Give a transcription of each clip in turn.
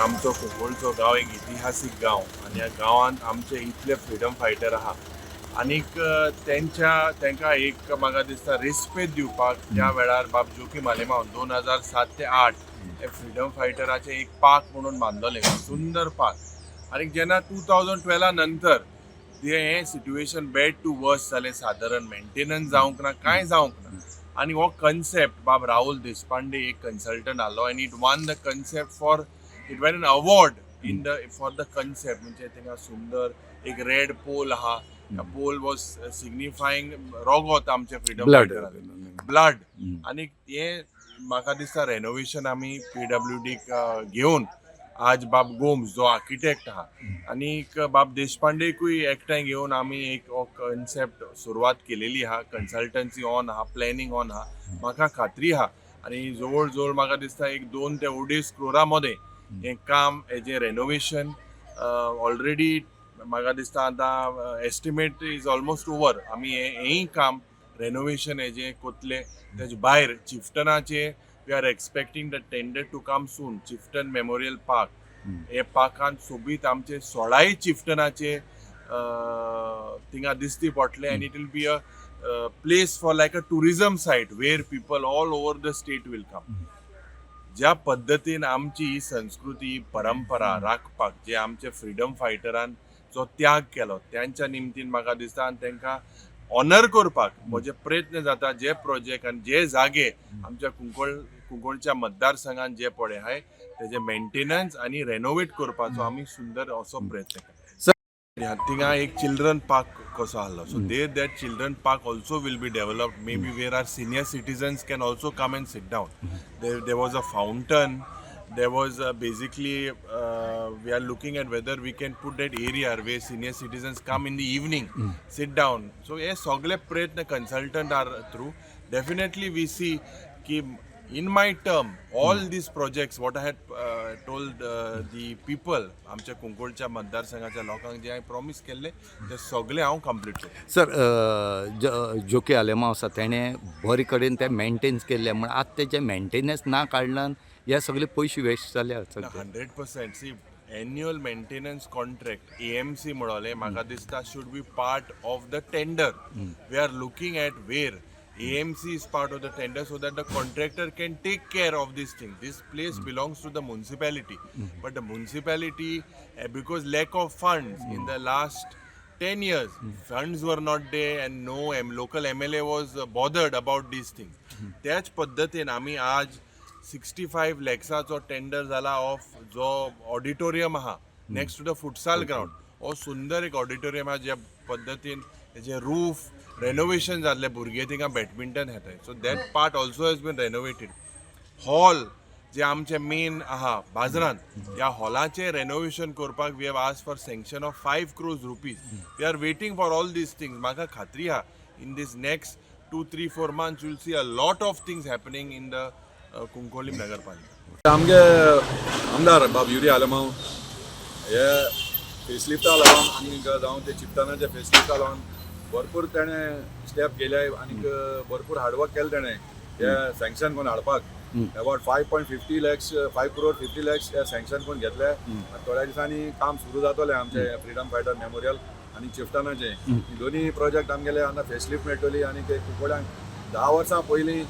आमचो कुंकळचो गांव एक इतिहासीक गांव आनी ह्या गांवांत आमचे इतले फ्रिडम फायटर आहा आनीक तेंच्या तेंकां एक म्हाका दिसता रेस्पेद दिवपाक त्या वेळार बाब जोकीम आलेमाव 2007 ते 8 हे फ्रिडम फायटराचे एक पार्क म्हणून बांदलोले, सुंदर पार्क. आनी जेन्ना 2012 नंतर ते हें सिट्युएशन बॅड टू वर्स जालें, सादारण मेंटेनन्स जावंक ना, कांय जावंक ना. आनी हो कन्सेप्ट बाब राहुल देशपांडे एक कन्सल्टंट आसलो आनी it won the concept for it won an award in the for the concept. म्हणजे थिंगा सुंदर एक रेड पोल आहा. पोल वॉज सिग्निफाईंग रोगोत आमचे फ्रिडम ब्लड. ब्लड. आनी हे म्हाका दिसता रेनोवेशन आमी पीडब्ल्यूडीक घेवन आज बाब गोम्स जो आर्किटेक्ट आहा आनीक बाब देशपांडेकूय एकठांय घेवन आमी एक हो कन्सेप्ट सुरवात केलेली आहा. कन्सल्टन्सी ऑन आहा, प्लॅनिंग ऑन आहा. म्हाका खात्री आहा आनी जवळ जवळ म्हाका दिसता एक 2 ते अडेज क्रोरा मदें हें काम, हेजें रेनोवेशन ऑलरेडी म्हाका दिसता आतां एस्टिमेट is almost over. आमी हेंय काम रेनोवेशन हेजें कोतले. तेजे भायर चिफ्टनाचे we are expecting the tender to come soon. Chieftain Memorial Park, हे पार्कान सोबीत आमचे 16य चिफ्टनाचे थिंगा दिसती पडले आनी it will be a place for like a tourism site where people all over the state will come. ज्या पद्दतीन आमची ही संस्कृती, परंपरा राखपाक जे आमचे फ्रिडम फायटरान जो त्याग केलो, त्यांच्या निमतीन म्हाका दिसता आनी तांकां ऑनर करपाक म्हजे प्रयत्न जाता. जे प्रोजेक्ट आनी जे जागे आमच्या कुंकळच्या मतदारसंघात जे पडे आहाय, तेजे मेंटेनन्स आनी रेनोवेट करपाचो आमी सुंदर असो प्रयत्न करता. थिंगा एक चिल्ड्रन पार्क कसो आहलो, so there that children park also will be developed, maybe where our senior citizens can also come and sit down. There was a fountain. There was basically we are looking at whether we can put that area where senior citizens come in the evening, sit down. So हे सगळे प्रयत्न consultant are through. Definitely we see की in my term all these projects what I had told the people, आमच्या कुंकळच्या मतदारसंघाच्या लोकांक जे हांवें promise केल्ले, ते सगळे हांव कंप्लीट करता. सर, जोकी आलेमाव आसा, तेणें बरे कडेन ते मेंटेन्स केल्ले म्हण आतां तेजें मेंटेनन्स ना काडल्यान हे सगळे पयशे वेस्ट जाल्या सगळे. 100%. See, annual maintenance contract, AMC म्हणले, म्हाका दिसता should be part of the tender. We are looking at where AMC is part of the tender so that the contractor can take care of this thing. This place belongs to the municipality, but the municipality, because lack of funds in the last 10 years, funds were not there and no local MLA was bothered about these things. त्याच पद्दतीन आमी आज 65 लॅक्साचो tender जाला of जो auditorium आहा next to the futsal ground. हो सुंदर एक ऑडिटोरियम आहा, ज्या पद्दतीन तेजे रूफ रेनोवेशन जाल्लें, भुरगे थिंगा बॅडमिंटन खेळटाय, so that part also has been renovated. Hall जे आमचे मेन आहा बाजारांत, ह्या हॉलाचें रेनोवेशन करपाक we have asked for sanction of ₹5 crores. We are waiting for all these things. म्हाका खात्री आहा, in this next 2, 3, 4 months you'll see a lot of things happening in the Cuncolim नगरपालिका. आमगे आमदार बाब युरी आलेमाव हे फेसलिफ्टा लागून आनी जावं ते चिफ्टनाच्या फेसलिफ्टा लागून भरपूर तेणें स्टेप घेयले आनीक भरपूर हार्डवर्क केलें तेणें हे सँक्शन करून हाडपाक. About 5.50 lakhs, 5 crore 50 lakhs हे सँक्शन करून घेतले आनी थोड्या दिसांनी काम सुरू जातलें आमचें फ्रिडम फायटर मेमोरियल आनी चिफ्टनाचें. दोनी प्रोजेक्ट आमगेले आतां फेसलिफ्ट मेळटली. आनी ते कुंकळ्यांक 10 वर्सां पयलीं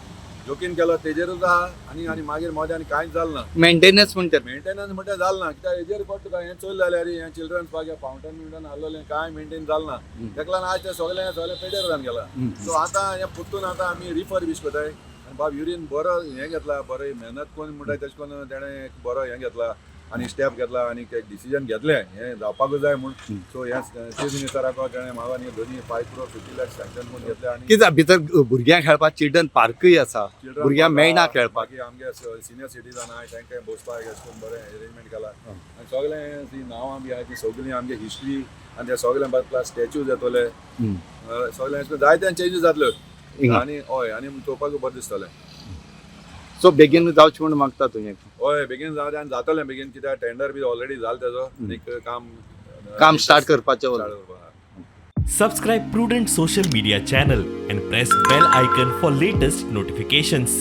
जोकीन केलो तेजेरूच आहा आनी आनी मागीर मदें आनी कांयच जालें ना. मेंटेनन्स म्हणटात. मेंटेनन्स म्हणटा जालें ना, कित्याक हेजेर कोण तुका हें चोयलें जाल्यार हें चिल्ड्रन्स पार्क, हें फावंटन बिवंटन आहलोलें कांय मेंटेन जालें ना. तेका लागून आज तें सगळें सगळें पेड्डेर जावन गेलां. सो आतां हें परतून आतां आमी रिफर्बिश करताय आनी बाब युरीन बरो हें घेतला, बरो मेहनत करून म्हणटा तशें करून तेणें एक बरो हें घेतला आनी स्टेप घेतला आनी एक डिसिजन घेतलें हें जावपाकूच जाय म्हूण. सो हें चीफ मिनिस्टराक तेणें म्हाका न्ही दोनी 5 क्रोर 50 लॅक्स सँक्शन करून घेतले आनी कितें भितर भुरग्यांक खेळपाक चिल्ड्रन पार्कूय आसा. भुरग्यांक मेळना खेळपाक. बाकी आमगे सिनियर सिटीजन आहाय, तांकां बसपाक अशें करून बरें अरेंजमेंट केला आनी सगळें ती नांवां बी आहाय ती सगळीं आमगे हिस्ट्री आनी ते सगळें प्लस स्टॅच्यूज येतले. सगळें अशें करून जायते चेंजीस जातल्यो. हिंगा. आनी हय, आनी चोवपाक बरें दिसतलें. सो बेगीन जावचें म्हूण मागता तुवें. हय, बेगीन जावं आनी जातलें बेगीन, कित्याक टेंडर बी ऑलरेडी जालें तेजो आनीक काम काम स्टार्ट करपाचें स्टार्ट उरलां. करपाक. Subscribe Prudent Social Media channel and press bell icon for latest notifications.